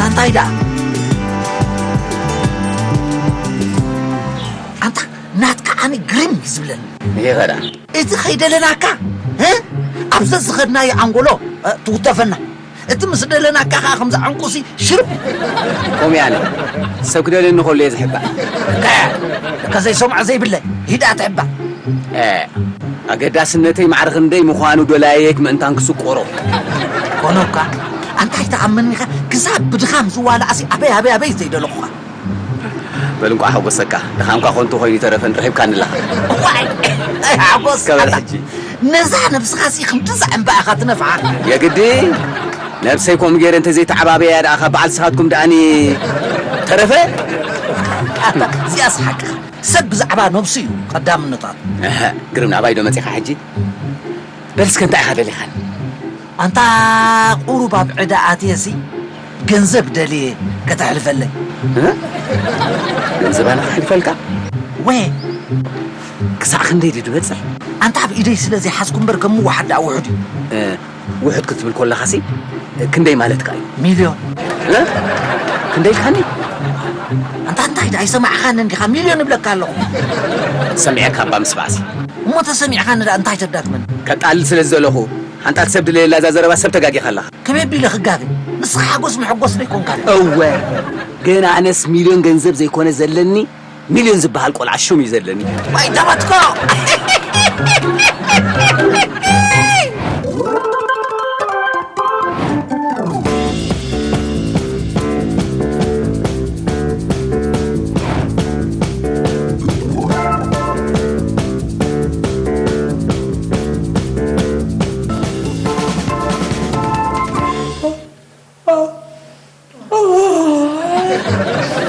እንታይ ደኣ? ኣንታ ናትካ ኣነ ግርም እዩ ዝብለኒ። ይኸዳ። እቲ ከይደለናካ፣ እ? ኣብ ዘዝኸድናዮ ኣንጎሎ፣ እ፣ ትውተፈና። እቲ ምስ ደለናካ ከኣ ከምዚ ዕንቁሲ ሽርብ። ከምኡ ኣነ ሰብ ክደልየኒ ከሎ እየ ዝሕባእ። ከ-፣ ከዘይሰምዖ ዘይብለ፣ ሂዳ ትሕባእ። እ፣ ኣገዳስነተይ ማዕረ ክንደይ ምዃኑ ደላየክ ምእንታን ክስቆሮ። ኮኖካ፣ ኣንታይ ተኣመኒኻ ክሳብ ብድኻም ዝዋላኣሲ ኣበይ፣ ኣበይ፣ ኣበይ ዘይደለኹኻ። በል እንቋዕ ሓጎሰካ። ድኻምካ ከንቱ ኮይኑ ይተረፈን ረኺብካኒ ኣለኻ። እዋይ፣ እንታይ ሓጎስ ከበል ኣላ። ሕጂ። ነዛ ነብስኻሲ ክንድዛ ዕምባኣኻ ትነፍዓ። የግዲ ነብሰይ ከምኡ ገይረ እንተዘይተዓባበያ ደኣ ካብ በዓል ስኻትኩም ደኣኒ ተረፈ። ኣታ፣ እዚኣስ ሓቅኻ። ሰብ ብዛዕባ ነብሱ እዩ ቀዳምነታቱ። እህ፣ ግርም ናባይ ዶ መጺኻ ሕጂ? በል እስከ እንታይ ኢኻ ደሊኻኒ? ኣንታ ቁሩብ ኣብ ዕዳ ኣትየሲ ገንዘብ ደልየ ከተሕልፈለይ። እ? ገንዘብ ኣነ ከሕልፈልካ? ወይ ክሳዕ ክንደይ ድዩ ዝበጽሕ? ኣንታ ኣብ ኢደይ ስለ ዘይሓዝኩ እምበር ከም ምውሓድ ደኣ ውሑድ እዩ። እ፣ ውሑድ ክትብል ከለኻሲ ክንደይ ማለትካ እዩ? ሚልዮን። እ? ክንደይ ኢልካኒ? ኣንታ እንታይ ደኣ ኣይሰማዕኻንን ዲኻ? ሚልዮን እብለካ ኣለኹ። ሰሚዐካ እባ ምስማዕሲ። እሞ ተሰሚዕኻኒ ደኣ እንታይ ተዳግመኒ? ከጣልል ስለ ዝደለኹ፣ ሓንጣል ሰብ ድለየላ እዛ ዘረባ ሰብ ተጋጊኻ ኣለኻ። ከመይ ኣቢለ ክጋገ? ንስኻ ሓጎስ መሐጎስ ዶ ኣይኮንካን? እወ፣ ግን ኣነስ ሚልዮን ገንዘብ ዘይኮነ ዘለኒ፣ ሚልዮን ዝበሃል ቆልዓ ሽም እዩ ዘለኒ። ወይ ተመትኮ!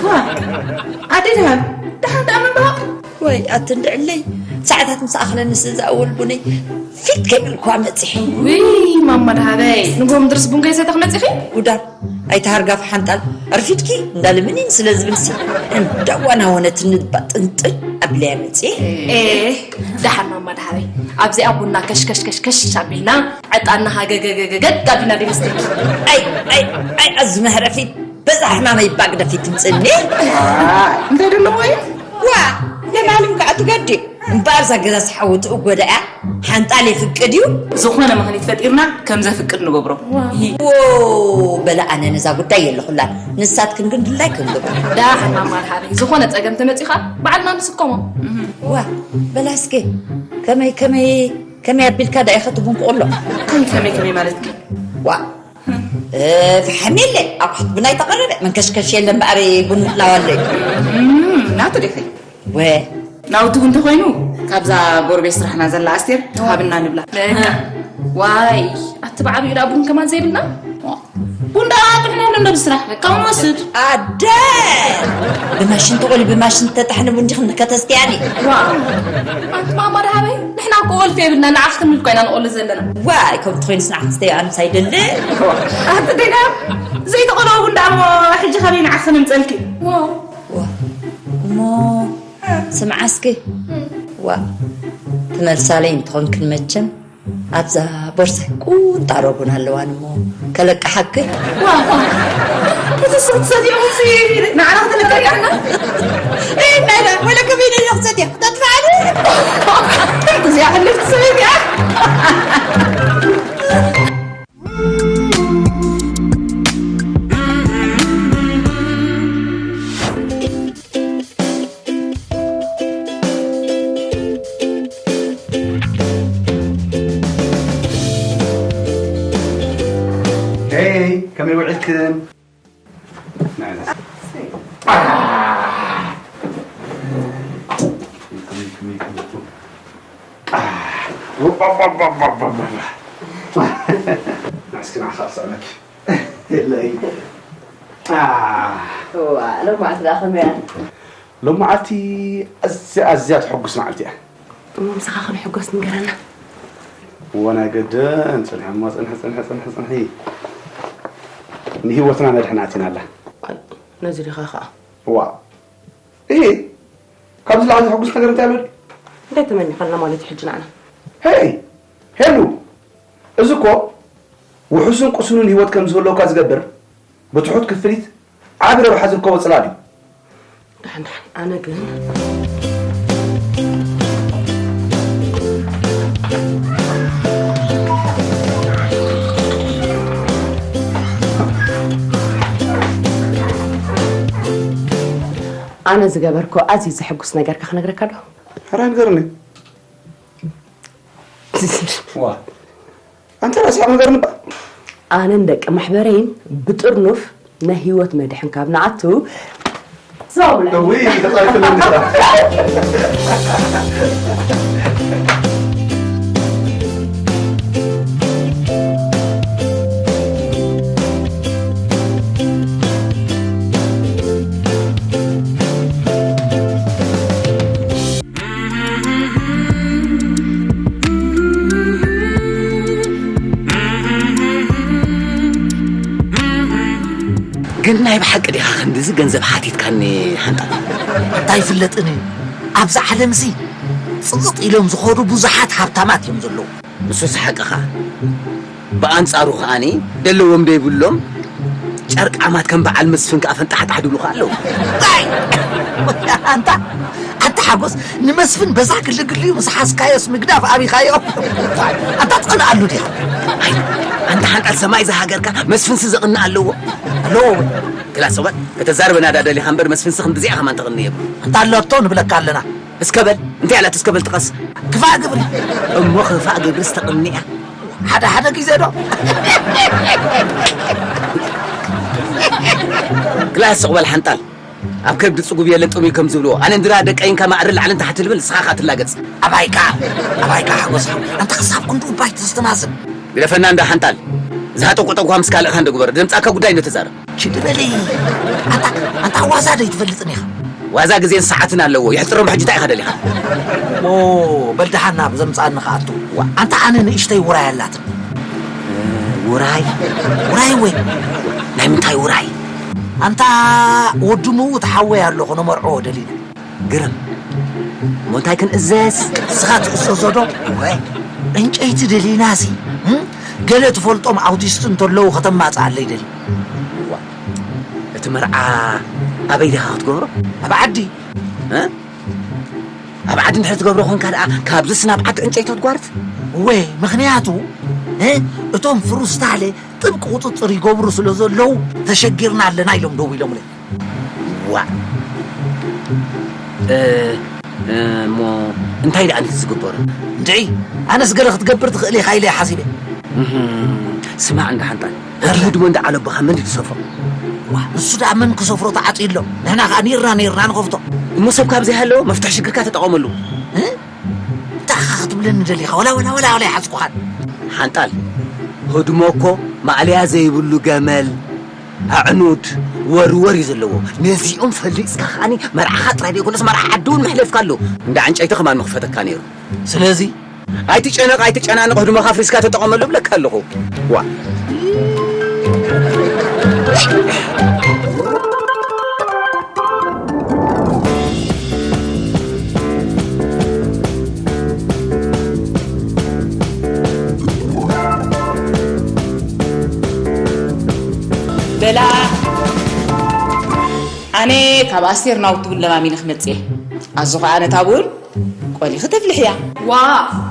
ዋ፣ ኣደ ደሃብ፣ ደሓን ደኣ ምንባቕ? ወይ ኣቲ እንድዕለይ፣ ሰዓታት ምስ ኣኽለኒ ስእዛ ኣወል ቡነይ ፊት ከይበልኩዋ መጺሐ። ውይ፣ ማማ ደሃበይ፣ ንግሆ ምድርስ ቡን ከይሰተኽ መጺኺ? ጉዳር፣ ኣይተሃርጋፍ ሓንጣል፣ ኣርፊድኪ እንዳለምኒን ስለ ዝብልሲ፣ እንዳዋናወነትኒ ባጥንጥን ኣቢለያ መጺኤ። ኤህ፣ ደሓን ማማ ደሃበይ፣ ኣብዚኣ ቡና ከሽ ከሽ ከሽ ከሽ ኣቢልና፣ ዕጣንና ሃገገገገገግ ኣቢልና ዶ ይመስለኪ? ኣይ፣ ኣይ፣ ኣይ፣ ኣዚ መህረፊት፣ በዛ ሕማመይ ባግደፊ ትምጽኒ። እንታይ ደለዎ እዩ? ዋ፣ ለማንም ከኣ ትገዲ። እምበኣር እዛ ገዛ ስሓወትኡ ጎዳያ፣ ሓንጣል የፍቅድ እዩ። ዝኾነ ምኽኒት ፈጢርና ከም ዘፍቅድ ንገብሮ። ዎ፣ በለ ኣነ ነዛ ጉዳይ የለኹላን። ንሳትክን ግን ድላይክን ግበሩ። ደሓን ማማ ደሃበይ፣ ዝኾነ ጸገም ተመጺኡ ኸኣ ባዕልና ንስከሞ። ዋ፣ በላ እስኪ፣ ከመይ፣ ከመይ፣ ከመይ ኣቢልካ ደኣ ኢኻ ትቡን ክቕሎ? እንታይ ከመይ ከመይ ማለትኪ? ዋ፣ እ፣ ፈሓም የለ፣ ኣቑሑት ብናይ ተቐረበ መንከሽከሽ የለ እምበኣር ቡን ምድላው ኣሎ እዩ። እም፣ ናቱ ዲኺ? ወ። ናውቲ እውን እንተኾይኑ፣ ካብዛ ጎረቤት ስራሕና ዘላ ኣስቴር ትውሃብና ንብላ። በቃ። ዋይ፣ ኣቲ ብዓብዩ ደኣ ቡን ከማን ዘይብልና? ቡን ደኣ ጥዕና ኣሎ እንዶ ብስራሕ፣ በቃ ንወስድ። ኣደ! ብማሽን ተቖልዩ ብማሽን ዝተጣሕነ ቡን ዲኽን ከተስትያኒ? ዋ፣ ኣንቲ ማማ ደሃበይ፣ ንሕና እኮ ወልፊ የብልና፣ ንዓኺ ክንብል እኮ ኢና ንቆሉ ዘለና። ዋይ፣ ከምኡ ተኾይኑስ ንዓኺ ክስተዮ ኣነስ ኣይደልን። ኣንቲ ደይና፣ ዘይተቖለወ ቡን ደኣ እሞ ሕጂ ካበይ ንዓኺ ክነምፀልኪ? ዋው። ዋ፣ እሞ ስምዓ እስኪ። ዋ፣ ትመልሳለይ እንትኾንክን መቸም ኣብዛ ቦርሳይ ቁንጣሮ ቡን ኣለዋን እሞ ከለቅሓክን። ዋ፣ ዋ፣ እቲ ስኽቲ ሰትዮ እሲ ንዓና ክትልቀቀና? እይ፣ ናይና፣ ወላ ከመይ ኢለ እየ ክሰትያ? ክተጥፍኣኒ? እዚኣ ሕልፍቲ ሰበይቲ እያ። ሄይ፣ ከመይ ውዒልክን? ንዓና። ንዓስኪ ንዓኻ ክስዕመኪ። የለይ። ዋ፣ ሎማዓንቲ ደኣ ከመይ እያ? ሎማዓልቲ ኣዝያ ኣዝያ ተሐጉስ መዓልቲ እያ። እሞ ምሳኻ ክንሕጎስ ንገረና። እወ ናይ ገደን ጽንሒ እሞ ጽንሒ ጽንሒ ጽንሒ ጽንሒ። ንህይወትና ነድሕን ኣቲና ኣላ። ኣይ፣ ነዚ ዲኻ ኸኣ? እዋ። እሂ፣ ካብዚ ላዕሊ ዘሐጉስ ነገር እንታይ ኣሎ ድዩ? እንታይ ተመኒኻልና ማለት እዩ ሕጂ ንዓና? ሄይ፣ ሄሉ፣ እዚ እኮ ውሑስን ቁስኑን ህይወት ከም ዝህልወካ ዝገብር ብትሑት ክፍሊት ዓቢ ረብሓ ዝርከቦ ጽላል እዩ። ደሓን ደሓን፣ ኣነ ግን ኣነ ዝገበርኮ ኣዝዩ ዘሐጉስ ነገርካ ክነግረካ ዶ? ሕራይ ንገርኒ። ዋ፣ ኣንተ ራስኻ ነገር ንባ። ኣነን ደቂ ማሕበረይን ብጥርኑፍ ናይ ህይወት መድሕን ካብ ንኣቱ። እውይ፣ ተጻዊትልኒ። ግን ናይ ብሓቂ ዲኻ ክንድዚ ገንዘብ ሓቲትካኒ ሓንጣል? እንታይ ይፍለጥኒ? ኣብዛ ዓለምሲ ጽቕጥ ኢሎም ዝኾዱ ብዙሓት ሃብታማት እዮም ዘለዉ። ንሱስ ሓቅኻ። ብኣንጻሩ ከኣኒ ደለዎም ደይብሎም ጨርቃማት ከም በዓል መስፍን ከኣ ፈንጣሕጣሕ ድብሉ ከኣ ኣለዉ። ኣይ! ኣንታ፣ ኣንታ ሓጎስ፣ ንመስፍን በዛ ክልግልዩ ምስ ሓዝካዮስ ምግዳፍ ኣቢኻዮ። ኣንታ ትቐንኣሉ ዲኻ? ኣይ፣ ኣንታ ሓንጣል ሰማይ ዝሃገርካ መስፍንሲ ዘቕንእ ኣለዎ። ኣለዎ ወይ? ክላስ እዋን ከተዛርበና ዳ ደሊኻ እምበር መስፍንሲ ክንድዚኣ ከማን ተቕንእ የብሉ። ኣንታ ኣሎቶ ንብለካ ኣለና። እስከ በል፣ እንታይ ኣላት እስከ በል ጥቀስ። ክፋእ ግብሪ። እሞ ክፋእ ግብሪ ዝተቕንያ። ሓደ ሓደ ግዜ ዶ? ክላስ ስቕ በል ሓንጣል። ኣብ ከብዲ ጽጉብ የለን ጥሙይ ከም ዝብልዎ። ኣነ እንድራ ደቀይንካ ማዕረ ላዕልን ታሕቲ ልብል ንስኻ ኸኣ ትላገጽ። ኣባይካ፣ ኣባይካ ሓጎስ ሓው። ኣንታ ክሳብ ክንዱ እባ ኣይተስተማዝን። ግደፈና እንዳ ሓንጣል። ዝሃጠቆጠቋ ምስ ካልእኻ እንደ ግበር። ደምጻካ ጉዳይ እንደ ተዛረብ። ችዲ በሊ። ኣንታ፣ ኣንታ ዋዛ ዶ ይትፈልጥን ኢኻ? ዋዛ ግዜን ሰዓትን ኣለዎ። ይሕጽሮም ሕጂ እንታይ ኢኻ ደሊኻ? ኦ፣ በል ደሓን ናብ ዘምጻኒ ከኣቱ። ዋ። ኣንታ ኣነ ንእሽተይ ውራይ ኣላትኒ። ውራይ? ውራይ ወይ? ናይ ምንታይ ውራይ? ኣንታ ወዲ ምዉት ሓወይ ኣሎ፣ ክነመርዕዎ ደሊና። ግርም። እሞ እንታይ ክንእዘዝ? ንስኻ ትእዘዞ ዶ? ወይ? ዕንጨይቲ ደሊናሲ፣ እም? ገለ ትፈልጦም ኣውቲስት እንተለዉ ከተማጽኣለይ ደሊ። ዋ፣ እቲ መርዓ ኣበይ ዲኻ ክትገብሮ? ኣብ ዓዲ። እ? ኣብ ዓዲ እንድሕር ትገብሮ ኮንካ ደኣ፣ ካብዝስ ናብ ዓዲ ዕንጨይቲ ክትጓርፍ? እወ፣ ምኽንያቱ፣ እ፣ እቶም ፍሩስታለ ጥብቂ ቁጽጽር ይገብሩ ስለ ዘለዉ፣ ተሸጊርና ኣለና ኢሎም ደው ኢሎምለይ። ዋእ። እ፣ እ፣ እሞ እንታይ ደኣ ነቲ ዝግበሩ? እንድዒ፣ ኣነስ ገለ ክትገብር ትኽእል ኢኻ ኢለ እየ ሓሲበ። እህም፣ ስማዕ እንዳ ሓንጣል፣ እቲ ኣላ። ህድሞ እንዳ ዓለቦኻ መን ድዩ ዝሰፍሮ? ዋ፣ ንሱ ደኣ መን ክሰፍሮ ተዓጽዩ ኣሎ? ንሕና ኸኣ ኔርና ኔርና ንኸፍቶ። እሞ ሰብ ካብ ዘይሃለወ መፍትሒ ሽግርካ ተጠቐመሉ። እ? እንታይ ኢኻ ክትብለኒ ደሊኻ? ወላ፣ ወላ፣ ወላ፣ ወላ ኣይሓዝኩኻን። ሓንጣል፣ ህድሞ እኮ ማእለያ ዘይብሉ ገመል፣ ኣዕኑድ፣ ወርወር እዩ ዘለዎ። ነዚኦም ፈሊጽካ ከኣኒ መርዓኻ ጥራይ ዘይኮነስ መርዓ ዓዲ እውን መሕለፍካ ኣሎ። እንዳ ዕንጨይቲ ከማን ምኽፈተካ ነይሩ። ስለዚ ኣይትጨነቕ፣ ኣይትጨናነቕ፣ ህድሞኻ ኣፍሪስካ ተጠቐመሉ እብለካ ኣለኹ። ዋ። በላ፣ ኣነ ካብ ኣስቴር ናውቲ እውን ለማሚነ ክመጽእ እየ። ኣዞ ኸኣ ነታ ቡን ቆሊኺ ተፍልሕያ። ዋ፣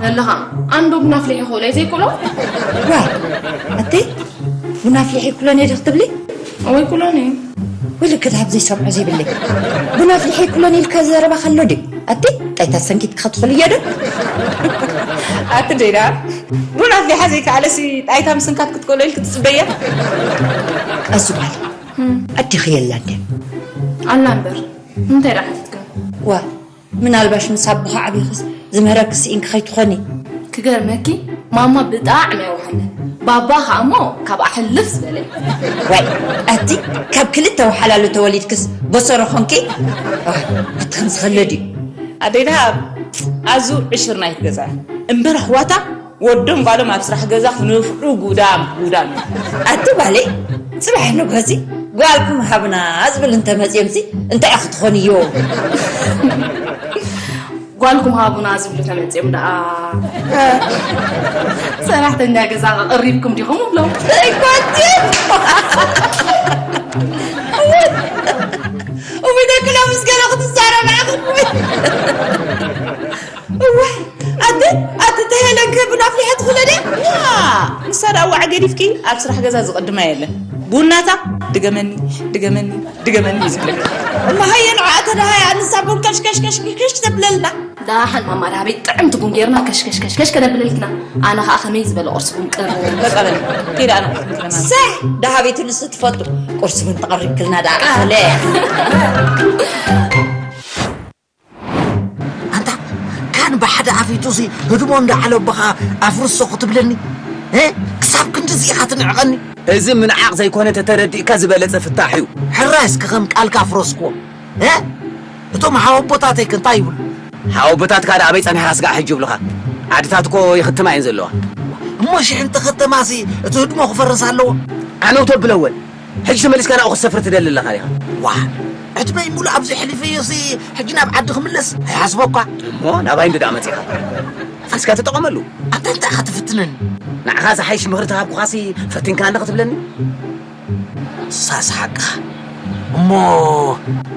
ኣለኻ። ኣንዶ ቡን ኣፍሊሒ ክእሎ እየ ዘይክእሎ? ዋ፣ ኣቲ፣ ቡን ኣፍሊሒ ክእሎን እየ ዶ ክትብሊ? እወ፣ ክእሎን እየ። ውልክት ኣብ ዘይሰምዖ ዘይብለይ። ቡን ኣፍሊሒ ክእሎን ኢልካ ዘረባ ከሎ ድዩ? ኣቲ፣ ጣይታ ሰንኪትካ ትኽእልዮ ዶ? ኣቲ ደይዳ፣ ቡን ኣፍሊሓ ዘይከኣለሲ ጣይታ ምስንካት ክትክእሎ ኢልክ ትጽበያ? ኣዚ ጓል፣ ኣዴኺ የላን ድያ? ኣላ እምበር፣ እንታይ ደኣ ሓቲትካ? ዋ፣ ምናልባሽ ምስ ኣቦኻ ዓቢኽስ ዝምህረኪ ስኢንኪ ከይትኾኒ? ክገርመኪ፣ ማማ ብጣዕሚ እያ ወሓለ። ባባ ከኣ እሞ ካብኣ ሕልፍ ዝበለ። ዋይ፣ ኣቲ ካብ ክልተ ወሓላሉ ተወሊድክስ በሰሮ ኾንኪ? ዋይ፣ ኣቲ ከምዚ ከሎ ድዩ? ኣደይ ደሃብ ኣዙ ዕሽር ናይት ገዛ እምበር ኣሕዋታ ወዶም ጓሎም ኣብ ስራሕ ገዛ ክነፍዑ ጉዳም ጉዳም። ኣቲ ጓለይ፣ ጽባሕ ንግሆሲ ጓልኩም ሃቡና ዝብል እንተመጽዮምሲ እንታይ ክትኾንዮ? ጓልኩም ሃቡና ዝብሉ ተመጽዮም ደኣ ሰራሕተኛ ገዛ ቀሪብኩም ዲኹም እብሎም። ኣይኮንትን። እውይ፣ ደቂ ሎምስ ገለ ክትዛረብ ዓቕብ። እዋይ፣ ኣደ፣ ኣደ፣ እታ ሄለን ከ ቡን ኣፍሊሐ ትኽእለ ድያ? ዋ፣ ንሳ ደኣ ዋዕ ገዲፍኪ ኣብ ስራሕ ገዛ ዝቕድማ የለን። ቡናታ ድገመኒ፣ ድገመኒ፣ ድገመኒ እዩ ዝብለኪ። እማ ሃየ ንዓኣ ተደሃያ፣ ንሳ ቡን ከሽ፣ ከሽ፣ ከሽ፣ ከሽ ተብለልና። ደሓን ማማ ደሃበይ ጥዕምቲ ቡን ጌርና ከሽ፣ ከሽ፣ ከሽ፣ ከሽ ከነብለልክና። ኣነ ኸኣ ከመይ ዝበለ ቁርሲ ቡን ቅር። በቃ በለ፣ ከይዳ ኣነ ቁርሲ ክብለና። ሰሕ፣ ደሃበይቲ ንሱ ትፈቱ። ቁርሲ ቡን ተቐሪብክልና ደኣ ኣኸለ። ኣንታ ካን ብሓደ ኣፊቱሲ ህድሞ እንዳዓለበኻ ኣፍርሶ ክትብለኒ? እ? ክሳብ ክንድዚ ኢኻ ትንዕቐኒ? እዚ ምንዓቕ ዘይኮነ ተተረዲእካ ዝበለጸ ፍታሕ እዩ። ሕራይ እስኪ ከም ቃልካ ኣፍረስክዎ። እ? እቶም ሓወቦታተይ ከ እንታይ ይብሉ? ሓወቦታትካ ደኣ ኣበይ ጸኒሕካ ስጋዕ ሕጂ ይብሉኻ? ዓድታት እኮ ይኽትማ እየን ዘለዋ። እሞ ሽሕ እንተኸተማሲ እቲ ህድሞ ክፈርስ ኣለዎ? ኣነ ውቶ ብለወን። ሕጂ ተመሊስካ ናብኡ ክትሰፍር ትደሊ ኣለኻ ዲኻ? ዋ፣ ዕድመይ ሙሉእ ኣብዚ ኣሕሊፈዮሲ፣ ሕጂ ናብ ዓዲ ክምለስ ኣይሓስቦ እኳ። እሞ ናባይ እንድኣ መጺኻ? ኣፍሪስካ ተጠቐመሉ። ኣንታ እንታይ ኢኻ ትፍትነኒ? ንዓኻ ዝሓይሽ ምኽሪ ተሃብኩኻሲ፣ ፈቲንካኒ ክትብለኒ? ንሳስ ሓቅኻ። እሞ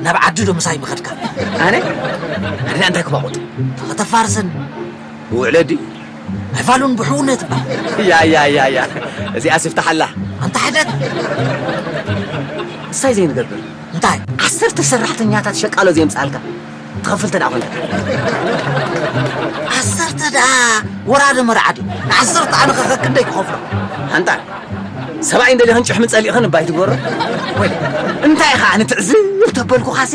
ናብ ዓዲ ዶ ምሳይ ምኸድካ? ኣነ? ኣነ እንታይ ክባቑጥ? ከተፋርሰኒ። ውዕለዲ? ኣይፋሉን ብሕውነት እባ። ያ፣ ያ፣ ያ፣ ያ። እዚኣስ ይፍታሓላ። ኣንታ ሕደግ። እንታይ ዘይንገብር? እንታይ? ዓሰርተ ሰራሕተኛታት ሸቃሎ ዘየምጽኣልካ ትኸፍል ተደኣ ኮይንካ። ዓሰርተ ደኣ ወራደ መርዓ ድዩ? ንዓሰርተ ኣነ ኸ ክንደይ ክኸፍሎ? ኣንታ ሰብኣይ እንደሊኽን ጭሕሚ ጸሊእኽን እባ ኣይትግበሮ። ወይ እንታይ ኢኻ ንትዕዝብ ተበልኩኻሲ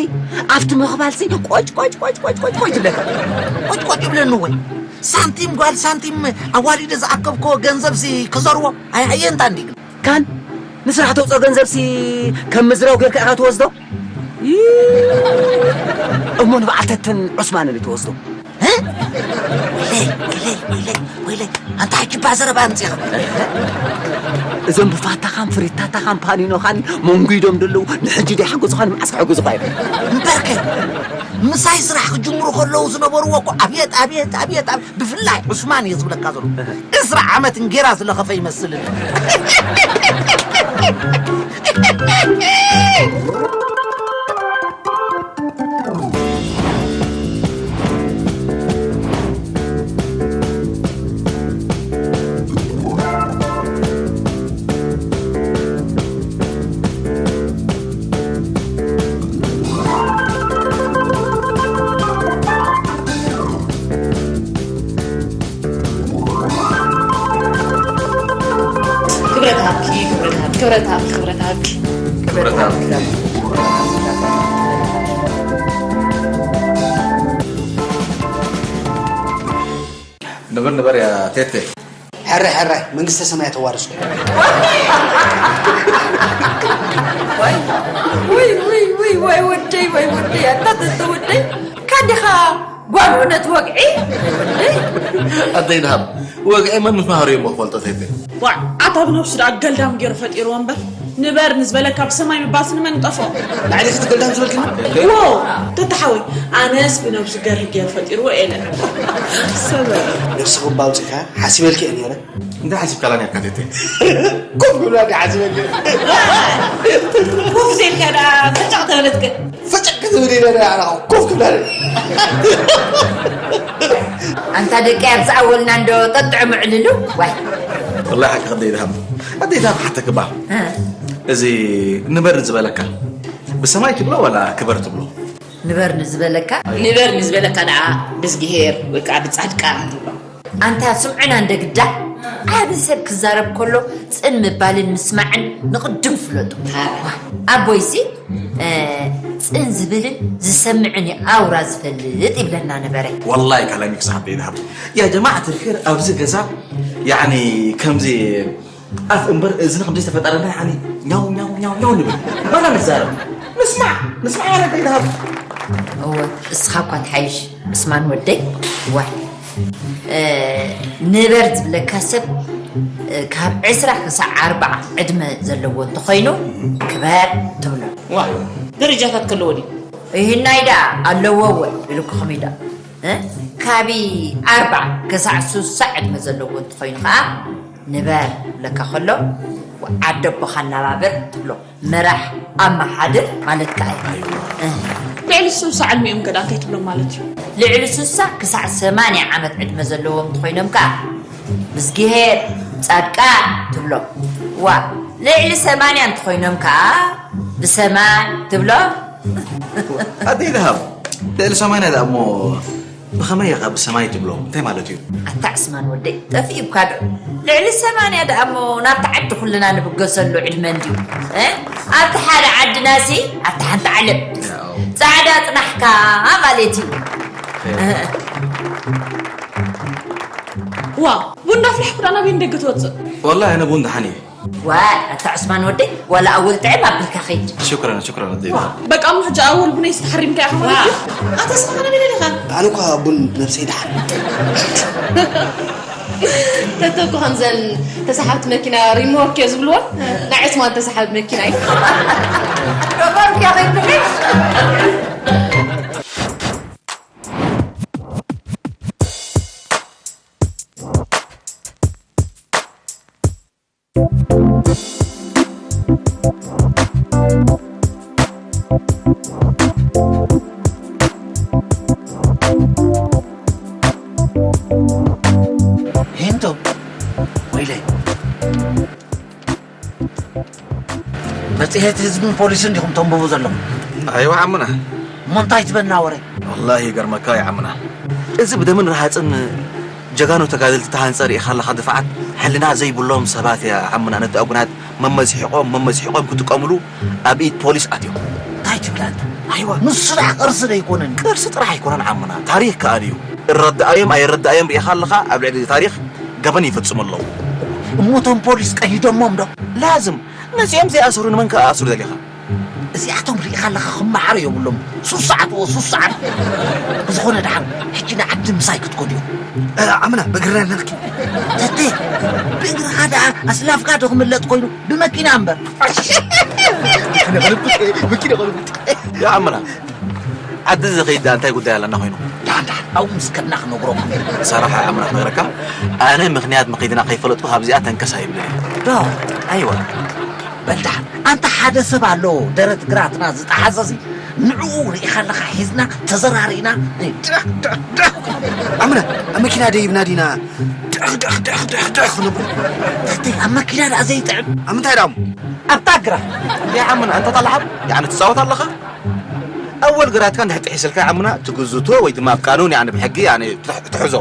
ኣብቲ ምኽባልሲ ቆጭ፣ ቆጭ፣ ቆጭ፣ ቆጭ፣ ቆጭ፣ ቆጭ ትብለካ። ቆጭ፣ ቆጭ ይብለኒ ወይ? ሳንቲም ጓል ሳንቲም ኣዋሊደ ዝኣከብክዎ ገንዘብሲ ክዘርዎ? ኣይ፣ ኣየ እንታ እንዲ ግን። ካን ንስራሕ ተውፅኦ ገንዘብሲ ከም ምዝራው ጌርካ ኢኻ ትወስዶ? ይ-፣ እሞ ንበዓል ተተን ዑስማን እንዲ ትወስዶ? እ? ወይለይ፣ ወይለይ፣ ወይለይ፣ ወይለይ። ኣንታ ሕጂ እባ ዘረባ ኣምጺኻ። እዞም ብፋታኻን ፍሪታታኻን ፓኒኖኻን መንጒዶም ደለዉ ንሕጂ ደይ ሓገዙኻ ንመዓስ ክሕግዙኻ እዮም? እምበርከ ምሳይ ስራሕ ክጅምሩ ከለዉ ዝነበርዎ እኮ ኣብየት፣ ኣብየት፣ ኣብየት፣ ኣብ-፣ ብፍላይ ዑስማን እየ ዝብለካ ዘሎ። እህ። ዕስራ ዓመት እንጌራ ዝለኸፈ ይመስልን። ክብረት ሃብኪ፣ ክብረት ሃብኪ፣ ክብረት ሃብኪ፣ ክብረት ሃብኪ። ክብረት ሃብኪ። ንብር ንበር እያ ቴቴ። ሕራይ ሕራይ መንግስተ ሰማያት ተዋርስኩም። ወይ ወይ ወይ ወይ ወይ ወደይ ወይ ወደይ ኣታ ተስተወደይ ካዲኻ ጓል ሆነት ወግዒ። ኣደይ ደሃብ ወግዒ መን ምስ መሃሩ እዮም ክፈልጦ ቴቴ። ዋዕ ኣታ ብነብሱ ደኣ ገልዳም ገይሩ ፈጢርዎ እምበር ንበር ንዝበለካ ብሰማይ ምባስ ንመን ጠፍኦ? ንዓይ ዲኺ እቲ ገልዳም ዝበልክኒ? ዎ ተታሓወይ ኣነስ ብነብሱ ገርሂ ገይሩ ፈጢርዎ ኤለ። ሰበ ነብስኺ እባ ኣውፂእካ ሓሲበልኪ እየ ነይረ። እንታይ ሓሲብካላ ነርካ ቴቴ? ኮፍ ክብላ ዲ ሓሲበልኪ። ኮፍ ዘይልካ ደኣ ፈጨቕ ተበለትከ? ፈጨቅ ክትብል ኢለ ዳ ኣና ኮፍ ክብላ። ኣንታ ደቂ ኣብዛ ኣወልና እንዶ ጠጥዑ ምዕልሉ ዋይ። ወላሂ ሓቂ ከደይ ድሃም ኣደይ ድሃም ሓተክባ። እ። እዚ ንበር ዝበለካ ብሰማይ ትብሎ ዋላ ክበር ትብሎ? ንበር ንዝበለካ ንበር ንዝበለካ ደኣ ብእግዚሄር ወይ ከዓ ብጻድቃን ትብሎ። ኣንታ ስምዑና እንደ ግዳ ዓቢ ሰብ ክዛረብ ከሎ ጽን ምባልን ምስማዕን ንቕድም ፍለጡ። ኣቦይሲ እ፣ ጽን ዝብልን ዝሰምዕን እዩ ኣውራ ዝፈልጥ ይብለና ነበረ። ወላሂ ካላሚክ ሳሕበይ ድሃብ ያ ጀማዓት ልኸይር ኣብዚ ገዛ ያኒ ከምዚ ኣፍ እምበር እዝኒ ከም ዘይተፈጠረ ናይ ሓኒ ኛው ኛው ኛው ኛው ንብል። ማና ንዛረብ። ንስማዕ፣ ንስማዕ ማለት ይድሃብ። እወ፣ እስኻ እኳ ትሓይሽ፣ እስማን ወደይ። ዋይ፣ እ፣ ንበር ዝብለካ ሰብ፣ እ፣ ካብ ዕስራ ክሳዕ ኣርብዓ ዕድመ ዘለዎ እንተኾይኑ፣ ክበር ትብሎ። ዋ፣ ደረጃታት ከለዎ ድዩ? ይህናይ ደኣ ኣለዎ እወ፣ ኢሉ ክኽሚዳ። እ፣ ካቢ ኣርብዓ ክሳዕ ሱሳ ዕድመ ዘለዎ እንተኾይኑ ኸዓ፣ ንበር ለካ ከሎ፣ ዓደቦኻ ኣናባብር ትብሎ። ምራሕ ኣመሓድር ማለት ከኣ እዩ። እ። ልዕሊ ሱሳ ዕድሚኦም ገዳ እንታይ ትብሎም ማለት እዩ? ልዕሊ ሱሳ ክሳዕ ሰማንያ ዓመት ዕድመ ዘለዎም እንተኾይኖም ከኣ፣ ብዝግሄር ጻድቃን ትብሎም። ዋ፣ ልዕሊ ሰማንያ እንተኾይኖም ከኣ፣ ብሰማይ ትብሎም። ኣደይ ደሃብ፣ ልዕሊ ሰማንያ ደኣ እሞ ብኸመይ ኢኻ ብሰማይ ትብሎ? እንታይ ማለት እዩ? ኣታ ዕስማን ወደይ፣ ጠፊኡካ ዶ? ልዕሊ ሰማንያ ደኣ እሞ ናብቲ ዓዲ ኩልና ንብገሰሉ ዕድመ እንድዩ። እ? ኣብቲ ሓደ ዓድናሲ፣ ኣብቲ ሓንቲ ዓለም፣ ጻዕዳ ጽናሕካ ማለት እዩ። ዋ፣ ቡን ዳፍላሕኩ ዳ ናበይ ንደገ ትወፅእ? ወላሂ ኣነ ቡን ደሓን እየ። ዋይ ኣታ ዑስማን ወደይ ዋላ ኣወል ጥዕም ኣቢልካ ኸይድ። ሽክረን ሽክረን ኣደይ። በቃ እሞ ሕጂ ኣወል ቡነይ ስተሓሪምካ ኢኻ ማለት እዩ። ኣታ እስኻ ከመይ ኢኻ? ኣነ እኳ ቡን ነብሰይ ደሓን። ተተኩ ከምዘን ተሳሓብቲ መኪና ሪሞርክ እዮ ዝብልዎ ናይ ዑስማን ተሳሓቢ መኪና እዩ። ሂንቶ ወይለይ መፅሄት ህዝብን ፖሊስን ዲኹም ተንብቡ ዘለኹም? ኣይዋ ዓምና። እሞ እንታይ ትበና ወረ? ወላሂ ይገርመካ እዩ ዓምና። እዚ ብደምን ረሃፅን ጀጋኑ ተጋደልቲ ተሃንፀ ርኢኻ ኣለኻ ድፍዓት ሕልና ዘይብሎም ሰባት እያ ዓምና ነቲ ኣጉናት መመዝሒቖም መመዝሒቖም ክጥቀምሉ ኣብ ኢድ ፖሊስ ኣትዮም። እንታይ ትብል ኣንታ? ኣይዋ ንሱ ደኣ ቅርሲ ዶ ኣይኮነን? ቅርሲ ጥራሕ ኣይኮነን ዓምና ታሪኽ ከኣ እዩ። እረዳኣዮም ኣይረዳኣዮም ርኢኻ ኣለኻ ኣብ ልዕሊ ታሪኽ ገበን ይፍጽሙ ኣለዉ። እሞ እቶም ፖሊስ ቀይዶሞም ዶ? ላዝም መጺኦም ዘይኣሰሩ ንመን ክኣስሩ ደሊኻ? እዚኣቶም ርኢኻ ኣለኻ ክመሓሩ የብሎም። ሱስ ሰዓት ዎ ሱስ ሰዓት። ብዝኾነ ደሓን ሕጂ ንዓዲ ምሳይ ክትከዱ እዮም። ዓምና ብእግርና ነርኪ። ተቴ ብእግርኻ ደኣ ኣስላፍካ ዶ ክምለጥ ኮይኑ ብመኪና እምበር። ያ ዓምና ዓዲ ዝኸይድ እንታይ ጉዳይ ኣለና ኮይኑ? ዳንዳ ኣብኡ ምስ ከድና ክነግረኩም። ሰራሓ ኣምራ ክነግረካ ኣነ ምኽንያት መኺድና ከይፈለጥኩ ካብዚኣ ተንከስ ኣይብልን። ዶ ኣይዋ በልዳ ኣንታ ሓደ ሰብ ኣሎ ደረት ግራትና ዝጠሓዘዚ ንዕኡ ርኢኻ ኣለኻ ሒዝና ተዘራሪእና ኣምና ኣብ መኪና ደይብና ዲና ድኽ ድኽ ድኽ ድኽ ድኽ ንብል። እቲ ኣብ መኪና ደኣ ዘይጥዕም ኣብ ምንታይ ደኣ ኣብታ ግራ። ያ ዓምና እንተ ጠላዓብ ያዕኒ ትጻወት ኣለኻ? ኣወል ግራትካ እንድሕር ጥሒስልካ ዓምና ትግዝቶ ወይ ድማ ኣብ ቃኑን ያዕኒ ብሕጊ ያዕኒ ትሕ- ትሕዞ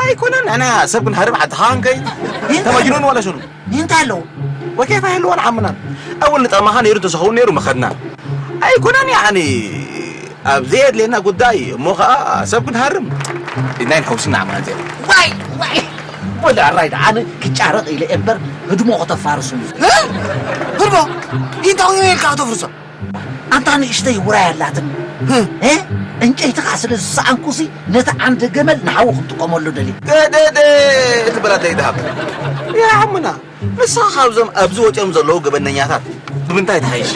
ኣይኮነን። ንሕና ሰብ ክንሃርም ዓድኻ ክንከይድ ተመጅኑን ዋላ ሽኑ እንታይ ኣለዎ? ወኬፋ ይህልዎን ዓምናን ኣወል ንጠቕማኻ ነይሩ እንተዝኸውን ነይሩ ምኸድና ኣይኮነን ያዕኒ ኣብ ዘየድልየና ጉዳይ እሞ ኸኣ ሰብ ክንሃርም ኢድና ይንሐውስና ዓምና እዚኣ ዋይ ዋይ ወላ ራይ ደኣ ኣነ ክጫረቕ ኢለ እምበር ህድሞ ከተፋርሱ ህድሞ እንታይ ኢልካ ከተፍርሶ ኣንታ ንእሽተይ ውራይ ኣላትኒ እ? ዕንጨይቲ ከዓ ስለ ዝሰኣንኩሲ ነቲ ዓንዲ ገመል ንሓዊ ክንጥቀመሉ ደልየ ደደደ ትበላ ደይድሃብ ያዕምና ንስኻ ካብዞም ኣብዚ ወፂኦም ዘለዉ ገበነኛታት ብምንታይ ትሓይሽ?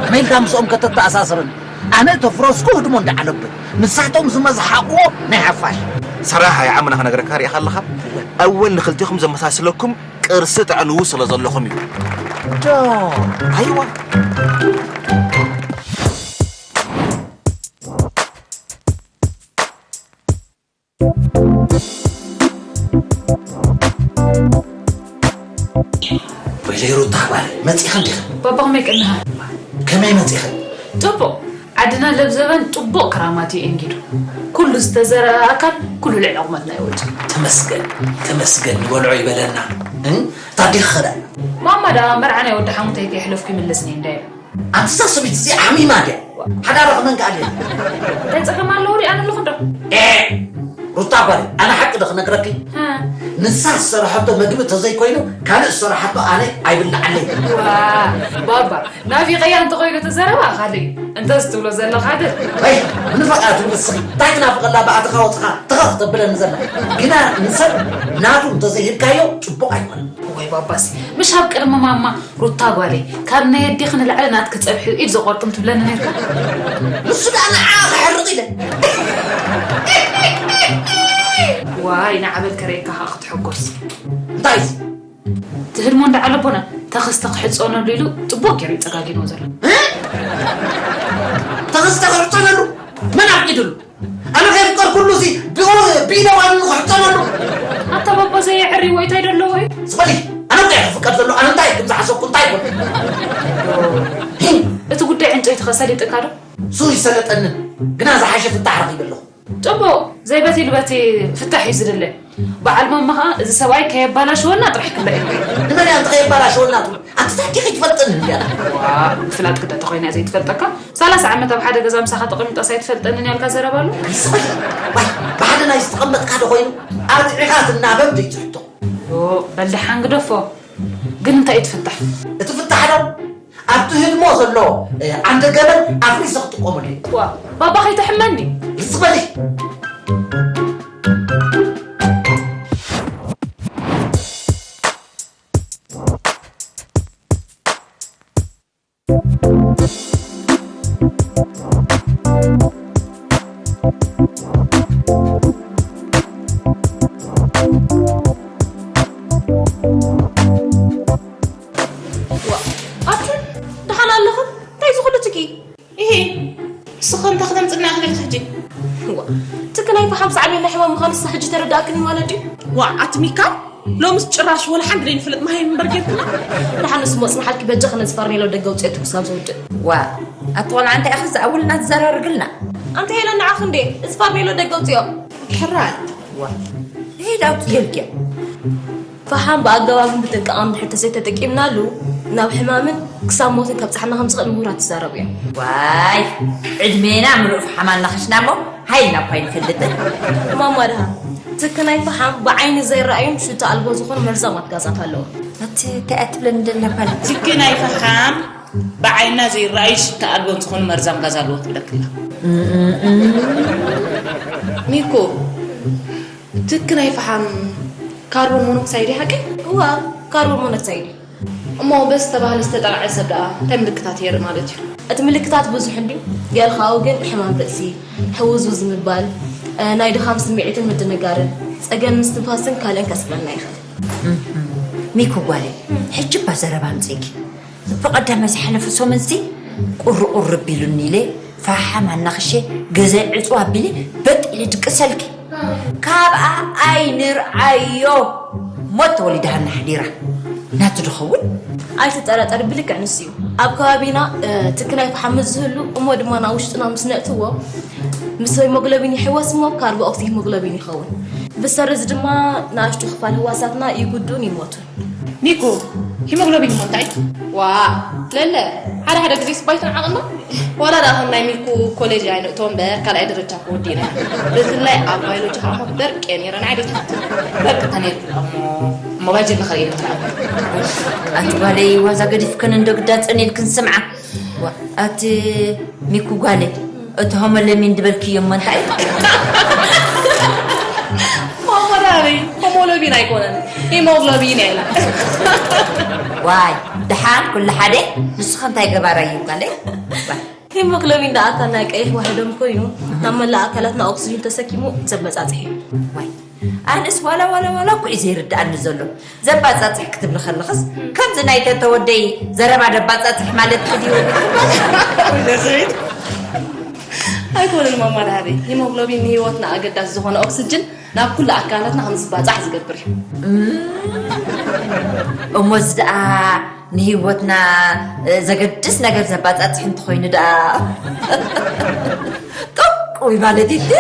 ከመይ ኢልካ ምስኦም ከተተኣሳስርን? ኣነ ተፍረስኩ ህድሞ እንዳዓለብን ንሳቶም ዝመዝሓቕዎ ናይ ሓፋሽ። ሰራሓ ያዕምና ክነግረካ ርኢኻ ኣለኻ ኣወል ንኽልቴኹም ዘመሳስለኩም ቅርሲ ተዕንዉ ስለ ዘለኹም እዩ። ዶ ኣይዋ ወይለይ ሩታ ባል መፂኻ እንዲኻ ባባ ከመይ ቀንኻ ከመይ መፂኻ ፅቡቕ ዓድና ለብዘበን ፅቡቕ ክራማት እዩ እንጊዱ ኩሉ ዝተዘረአ ኣካል ኩሉ ልዕሊ ቁመትና ይወፅእ ተመስገን ተመስገን ንበልዖ ይበለና እ? ታዲኻ ኸዳ ማማ ደኣ መርዓ ናይ ወዲ ሓሙተይ ከየሕለፍኩ ይምለስኒ እንዳየ ኣንስሳ ሰበይቲ እዚኣ ሓሚማ ድያ ሓዳራ ክመንካ ኣድያ እንታይ ፀገም ኣለዎ ሪኣ ኣለኹ ዶ ሩታ ጓል ኣነ ሓቂ ዶ ክነግረኪ? ንሳ ዝሰራሐቶ መግቢ ተዘይኮይኑ ካልእ ዝሰራሓቶ ኣነ ኣይብላዓለይ። ባባ ናፊቀያ እንተኮይኑ ተዘረባ ካልእ እዩ። እንተስ ትብሎ ዘለካ ግን ኣይ ንፈቃ ትብል እስኺ እንታይ ትናፍቀላ ብኣትኻ ወፅኻ ትኸኽ ተብለኒ ዘላ ግና ንሰብ ናቱ እንተዘይህብካዮ ፅቡቅ ኣይኮነን። ወይ ባባሲ ምሽ ኣብ ቅድሚ ማማ ሩታ ጓለይ ካብ ናይ ኣዴኺ ንላዕሊ ናትኪ ፀብሒ ኢድ ዘቆርጥም ትብለኒ ነርካ። ንሱ ደኣ ንዓ ክሕርቕ ኢለ ዋይ ንዓበል ከርእየካ ከዓ ክትሕጎስ። እንታይ ትህድሞ እንዳዓለቦና ተኸስተ ክሕፀነሉ ኢሉ ጥቡቅ ገይሩ እዩ ፀጋጊንዎ ዘሎ። ተኸስተ ክሕፀነሉ መን ኣፍቂድሉ? ኣነ ከየፍቀርኩሉ እዚ ብኡ ብኢደ ዋኑ ክሕፀነሉ ኣታ ባባ ዘየዕሪ ወይ እንታይ ደለዎ እዩ? ዝበሊ ኣነ እንታይ ክፍቀድ ዘሎ ኣነ እንታይ ከም ዝሓሰብኩ እንታይ ይኮን? እቲ ጉዳይ ዕንጨይቲ ከሰሊጥካ ዶ? ሱ ይሰለጠንን ግና ዝሓሸ ፍታሕ ረኺበ ኣለኹ። ጥቡቕ ዘይበቲ ልበቲ ፍታሕ እዩ ዝድለ። በዓል ማማ ኸዓ እዚ ሰብኣይ ከየባላሽወና ጥራሕ ክብላ እዩ። ንመን እያ ከየባላሽወና ትብል? ኣቲ ታኪ ከይትፈልጥን እንድያ። ዋ ምፍላጥ ግዳ ተኾይና እያ ዘይትፈልጠካ። ሰላሳ ዓመት ኣብ ሓደ ገዛ ምሳኻ ተቐሚጣስ ኣይትፈልጠንን እያ ኢልካ ዘረባ ኣሎ። ዋይ ብሓደ ናይ ዝተቐመጥካ ዶ ኮይኑ ኣርዒኻ ትናበብ ዘይትሕቶ። ዮ በል ደሓን ግደፎ። ግን እንታይ እዩ ትፍታሕ? እቲ ፍታሕ ዶ ኣብቲ ህድሞ ዘሎ ዓንደ ገመል ኣፍሪሰ ክጥቀመሉ እየ። ዋ ባባ ከይተሕመ እንዲ። ርስ በሊ። ዋ ኣቱን ደሓን ኣለኽን? እንታይ እዚ ኩሉ ትኪ? ኢሂ ንስኺ እንታይ ክተምፅና ኢኺ ኢልኪ ሕጂ? ዋ ትኪ ናይ ፈሓም ሳዕቤን ናይ ሕማም ምዃኑ ንሳ ሕጂ ተረዳእክኒ ማለት ድዩ? ዋእ ኣቲ ሚካ ሎምስ ጭራሽ ወላ ሓንቲ ዘይንፈልጥ መሃይም እምበር ጌርክና። ደሓን ንሱ ሞፅና ሓልኪ በጃኺ ነዚ ፋርኔሎ ደገ ኣውፅኦ ትኩስ ኣብ ዝውድእ። ዋእ ኣቲ ቆልዓ እንታይ ኢኺ ዝኣውልና ትዘራርግልና? ኣንቲ ሄለን ንዓኺ እንድየ እዚ ፋርኔሎ ደገ ኣውፅኦ። ሕራይ ዋእ ሄድ ኣውፅየልኪ። ፈሓም ብኣገባብን ብጥንቃቕን እንድሕር ተዘይተጠቂምናሉ ናብ ሕማምን ክሳብ ሞትን ከብፅሓና ከምዝኽእል ምሁራት ይዛረቡ እዮም። ዋይ ዕድሜና ምሉእ ፈሓም ኣናኺስና እሞ ሃይልና እኳ ኣይንፈልጥን። ማማ ድሃ ትኪ ናይ ፈሓም ብዓይኒ ዘይረኣዩን ሽታ ኣልቦ ዝኾኑ መርዛማት ጋዛት ኣለዉ። ኣቲ እንታይ እያ ትብለኒ ደላ ጓል? ትኪ ናይ ፈሓም ብዓይንና ዘይረኣዩ ሽታ ኣልቦን ዝኾኑ መርዛም ጋዝ ኣለዎ ትብለክላ። ሚኮ ትክ ናይ ፈሓም ካርቦን ሞኖክሳይድ እዩ ሓቀይ? እዋ ካርቦን ሞኖክሳይድ እዩ። እሞ በዚ ዝተባህለ ዝተጠቕዐ ሰብ ደኣ እንታይ ምልክታት የርኢ ማለት እዩ? እቲ ምልክታት ብዙሕ እንድዩ፣ ገለ ካብኡ ግን ሕማም ርእሲ፣ ሕውዝውዝ ምባል፣ ናይ ድኻም ስምዒትን ምድንጋርን፣ ጸገም ምስትንፋስን ካልእን ከስዕበልና ይኽእል። ሚኩ ጓለይ፣ ሕጂ እባ ዘረባ ኣምጺእኪ። ብቐዳማይ ዝሓለፈ ሰሙንሲ ቁርቁር ኣቢሉኒ ኢለ ፈሓም ኣናኽሼ ገዛይ ዕፅው ኣቢለ በጥ ኢለ ድቅሰልኪ። ካብኣ ኣይንርዓዮ ሞት ተወሊዳ ሃና ሓዲራ ናቱ ድኸውን። ኣይትጠራጠሪ ብልክዕ ንሱ እዩ ኣብ ከባቢና ትኪ ናይ ፈሓም ምስ ዝህሉ እሞ ድማ ናብ ውሽጥና ምስ ነእትዎ ምስ ሄሞግሎቢን ይሕወስ እሞ ካርቦ ኦክሲ ሄሞግሎቢን ይኸውን። ብሰሪ እዚ ድማ ንኣሽቱ ክፋል ህዋሳትና ይጉድኡን ይሞቱን። ሚኩ ሂሞግሎቢን እሞ እንታይ እዩ? ዋእ ለለ ሓደ ሓደ ግዜስ ባይቶን ዓቕንና ዋላ ደኣ ከም ናይ ሚኩ ኮሌጅ ኣይንእቶ እምበር ካልኣይ ደረጃ እኮ ወዲእና ኢና። ብፍላይ ኣብ ባዮሎጂ ከዓ እሞ በርቅ እየ ነይረ ንዓይ ዶ ትፈቱ? በርቅ ተነይርኪ ደኣ እሞ ሞባይል ጀለኻ ኢለ ትልዓል። ኣቲ ጓለይ ዋዛ ገዲፍክን እንዶ ግዳ ጸኒልክን ስምዓ። ኣቲ ሚኩ ጓለይ እቲ ሆሞለሚን ድበልክዮ እሞ እንታይ እዩ? ማማ ደኣ ኣበይ ሆሞሎቢን ኣይኮነን ሂሞግሎቢን እያ ኢላ። ዋይ ደሓን ኩሉ ሓደ ንስኺ እንታይ ገባራይ እዩ ጓለይ? ዋይ ሂሞግሎቢን ደኣ ኣካል ናይ ቀይሕ ዋህዶም ኮይኑ ናብ መላእ ኣካላትና ኦክስጅን ተሰኪሙ ዘበጻጽሕ እዩ። ዋይ ኣነስ ዋላ ዋላ ዋላ እኮ እዩ ዘይርድኣኒ ዘሎ ዘባጻጽሕ ክትብሊ ከለኽስ ከምዚ ናይ ተተወደይ ዘረባ ደባጻጽሕ ማለት ክድዩ ኣይኮነን ማማ ደሃበይ ሂሞግሎቢን ንህይወትና ኣገዳሲ ዝኾነ ኦክስጅን ናብ ኩሉ ኣካላትና ከም ዝባጻሕ ዝገብር እዩ እሞ እዚ ደኣ ንህይወትና ዘገድስ ነገር ዘባጻጽሕ እንተኾይኑ ደኣ ጠቁ ማለት ይት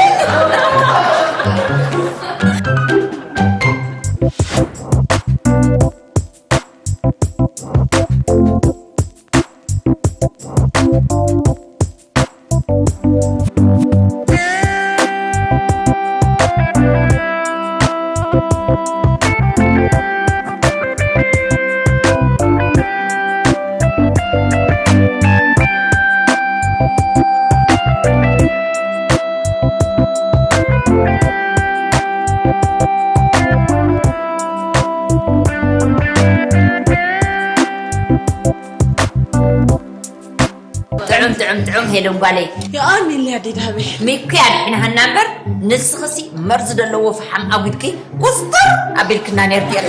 ጥዑም ጥዑም ጥዑም ሄለን ጓለይ። የኣሚን ኣደይ ደሃበይ። ሚኩ ኣድሒንሃና እምበር ንስኽሲ መርዚ ዘለዎ ፈሓም ኣጉድኪ ኩስተር ኣቢልክና ነርኪ ኢኺ።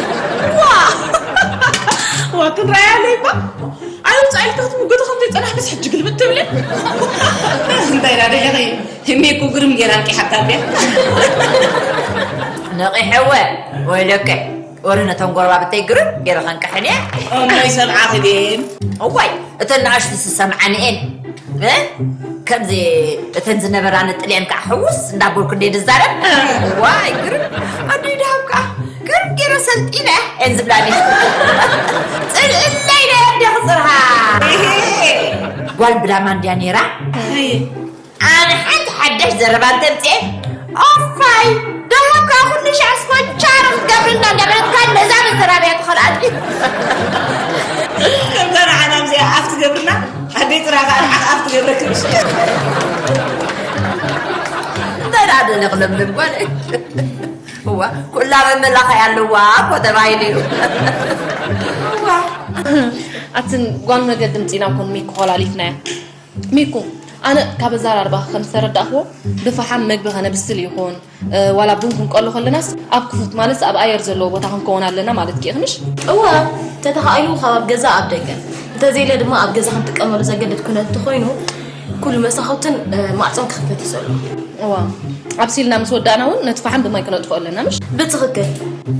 ዋ! ዋ፣ ትንራያ ኣለይባ። ኣይ፣ ውፃእ ኢልካ ክትምጎቶ ከም ዘይፀናሕክስ ሕጂ ግልብጥ ትብሊ። እንታይ ዳ ደሊኺ? ሚኩ ግርም ጌራ ኣንቂሓታ እንድያ። ነቒሐወ ወይለከ። ወረ ነቶም ጎረባብተይ ግርም ጌረ ከንቅሐን እየ። እሞ ይሰምዓኺ ድየን? እዋይ፣ እተን ንኣሽቱ ዝሰምዓኒ እየን። እ? ከምዚ እተን ዝነበራ ንጥልየን ከዓ ሕውስ እንዳበልኩ እንደ ዝዛረብ። ዋይ፣ ግርም፣ ኣደይ ደሃብ ከዓ ግርም ጌረ ሰልጢነ እየን ዝብላኒ። ጽልእለይ ነየን እንደ ክጽርሃ። ጓል ብላማ እንድያ ነይራ። ኣነ ሓንቲ ሓዳሽ ዘረባ እንተምፅኤ፣ ኦፋይ፣ ደሃብ ከዓ ኩሉ ሻዕ ስፖንቻር ክትገብርና እንዳበለትካ ነዛ መዘራብያ ትኸልኣት። ከምዛ ንዓና እዚኣ ኣፍ ትገብርና፣ ኣደይ ጥራ ከዓ ንዓኻ ኣፍ ትገብረኪ ምሽ። እንታይ ደኣ ደለ ክለምልም ጓል? እዋ፣ ኩላ መመላኸያ ኣለዋ እኮ ተባሂሉ እዩ። እዋ። ኣትን ጓል መገዲ ምፂና ኮን ሚኮ ኮላሊትናያ። ሚኩ፣ ኣነ ካብ ኣዘራርባኺ ከም ዝተረዳእክዎ፣ ብፈሓም መግቢ ከነብስል ይኹን፣ እ፣ ዋላ ቡን ክንቀሉ ከለናስ ኣብ ክፉት፣ ማለት ኣብ ኣየር ዘለዎ ቦታ ክንከውን ኣለና ማለት ኪ ኢኽንሽ? እወ፣ እንተተኻኢሉ ካብ ኣብ ገዛ ኣብ ደገ፣ እንተዘይለ ድማ ኣብ ገዛ ክንጥቀመሉ ዘገድድ ኩነት እንተኾይኑ፣ ኩሉ መሳኹትን፣ እ፣ ማዕጾን ክኽፈት እዩ ዘሎ። እዋ፣ ኣብሲልና ምስ ወዳእና እውን ነቲ ፈሓም ብማይ ክነጥፍኦ ኣለና፣ ምሽ? ብትኽክል።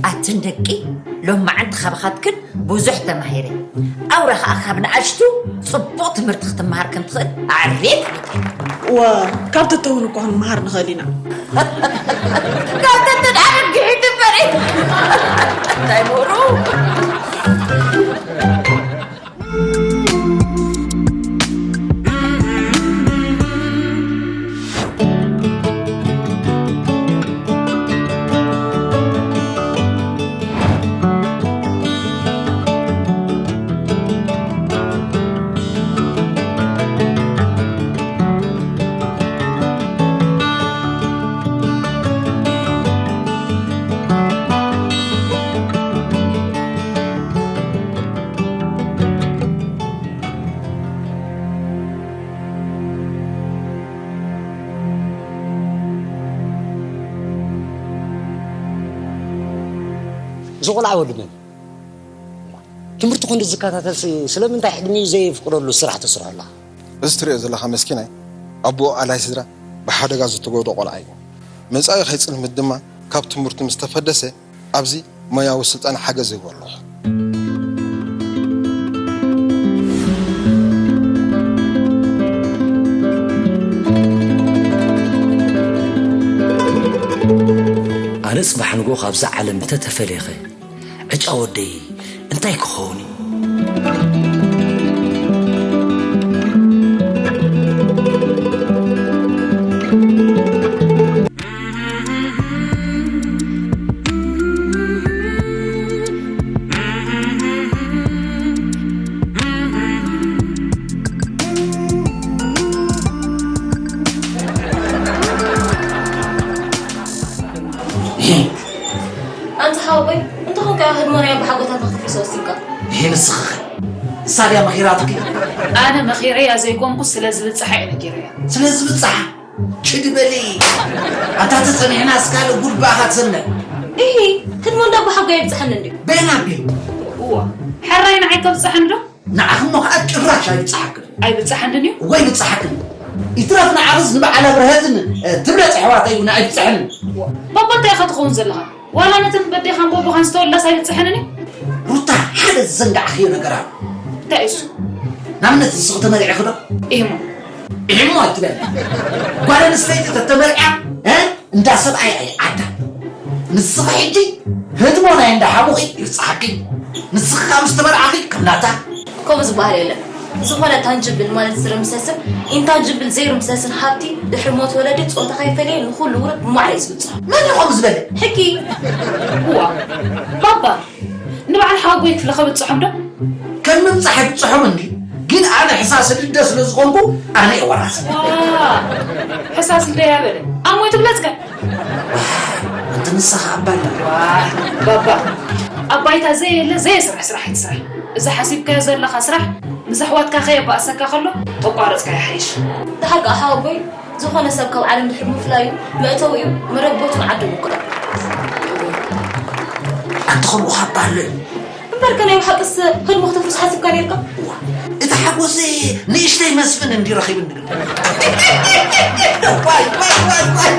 ኣትን ደቂ፣ ሎማዓንቲ ካባኻትክን ብዙሕ ተማሂረ። ኣውራ ኸኣ ካብ ንኣሽቱ ጽቡቕ ትምህርቲ ክትመሃር ከም ትኽእል ኣዕርየ ይፈልጥ። እወ፣ ካብ ተተውን እኮ ክንመሃር ንኽእል ኢና። ካብ ተተዳረግሒ ትበሪ። እንታይ ምሁሩ? እዚ ቆልዓ ወዲ መን? ትምህርቲ ክንዲ ዝከታተልሲ ስለምንታይ ዕድሚኡ ዘየፍቅደሉ ስራሕ ትስርሖ ኣለኻ? እዚ ትሪኦ ዘለኻ መስኪናይ ኣቦኡ ኣላይ ስድራ ብሓደጋ ዝተጎድኦ ቆልዓ እዩ። መጻኢ ከይጽልምት ድማ ካብ ትምህርቱ ምስ ተፈደሰ ኣብዚ ሞያዊ ስልጠና ሓገዝ ይህቦ ኣለኹ። ኣነ ጽባሕ ንግሆ ካብዛ ዓለም እንተተፈልየኸ ዕጫ ወደይ እንታይ ክኸውን እዩ? ኣንታ ሓወቦይ፣ እንተኾንካ ህድሞና እያ ብሓጎታትና ክትሕሶ ወሲንካ። ይሄ ንስኺ ኸ? ንሳ ድያ መኺራትኪ? ኣነ መኺረያ ዘይኮንኩ ስለ ዝብጽሓ እየ ነጊረያ። ስለ ዝብጽሓ? ችዲ በሊ። ኣታ ተጸኒሕና እስካለ ጉድ ብኣኻ ትሰምዕ። እሂ፣ ህድሞ እንዳ ብሓጎ የብጽሐኒ እንድዩ። በየን ኣቢሉ? እዋ፣ ሕራይ ንዓይ ከብጽሐኒ ዶ? ንዓኽሞ ኸኣ ጭራሽ ኣይብጽሓክን። ኣይብጽሓንን እዩ? እወ ይብጽሓክን። ይትረፍ ንዓኽስ ንበዓል ኣብርሀትን፣ እ፣ ትብለጽ ኣሕዋተይ እውን ኣይብጽሐንን። ዋ፣ ባባ እንታይ ኢኻ ትኸውን ዘለኻ? ዋላ ነተን በዴኻን ቦቦኻን ዝተወልዳስ ኣይብጽሐንን እዩ? ሩታ፣ ሓደ ዝዘንጋዕኽዮ ነገር ኣሎ። እንታይ እዩ እሱ? ንኣብነት ንስኺ ተመሪዕኺ ዶ? ኢሂሞ። ኢሂሞ ኣይትበል። ጓል ኣንስተይቲ ተተመርዕያ፣ እ? እንዳ ሰብኣይ ኣይዓዳ። ንስኺ ሕጂ ህድሞ ናይ እንዳ ሓሙኺ ይብጽሓኪ። ንስኺ ካብ ምስ ተመርዓኺ ከም ናታ። ከምኡ ዝበሃል የለን። ዝኾነ ታንጅብል ማለት ዝርምሰስን ኢንታንጅብል ዘይርምሰስን ሃብቲ ድሕሪ ሞት ወለዲ ጾታ ከይፈለየ ንኹሉ ውሩድ ብማዕረ እዩ ዝብጽሖ። መን እዩ ከምኡ ዝበለ? ሕጊ። እዋ፣ ባባ፣ ንበዓል ሓወቦይ ክፍለ ከብጽሖም ዶ? ከም ምብጻሕ ይብጽሖም እንዲ፣ ግን ኣነ ሕሳስ ልደ ስለ ዝኾንኩ ኣነ እየ ወራሲ። ዋ፣ ሕሳስ ልደ እያ በለ። ኣሞ ትብለጽካ። ንስኻ ኣባላ። ባባ፣ ኣብ ባይታ ዘየለ ዘየስራሕ ስራሕ ኣይትስራሕ። እዚ ሓሲብካዮ ዘለኻ ስራሕ ምስ ኣሕዋትካ ከየባእሰካ ከሎ ተቋረፅካ ይሓይሽ። ደሓር ከዓ ሓወቦይ፣ ዝኾነ ሰብ ካብ ዓለም ድሕር ምፍላዩ መእተዊኡ መረበቱን ዓዱ ምቁራብ። ኣንተ ከምኡ ካብ ኣሎ እዩ። እምበርከ ናይ ብሓቅስ ህልሙ ክተፍርስ ሓሲብካ ነርካ? እቲ ሓጎስ ንእሽተይ መስፍን እንዲ ረኺቡ ንብል። ዋይ ዋይ ዋይ ዋይ።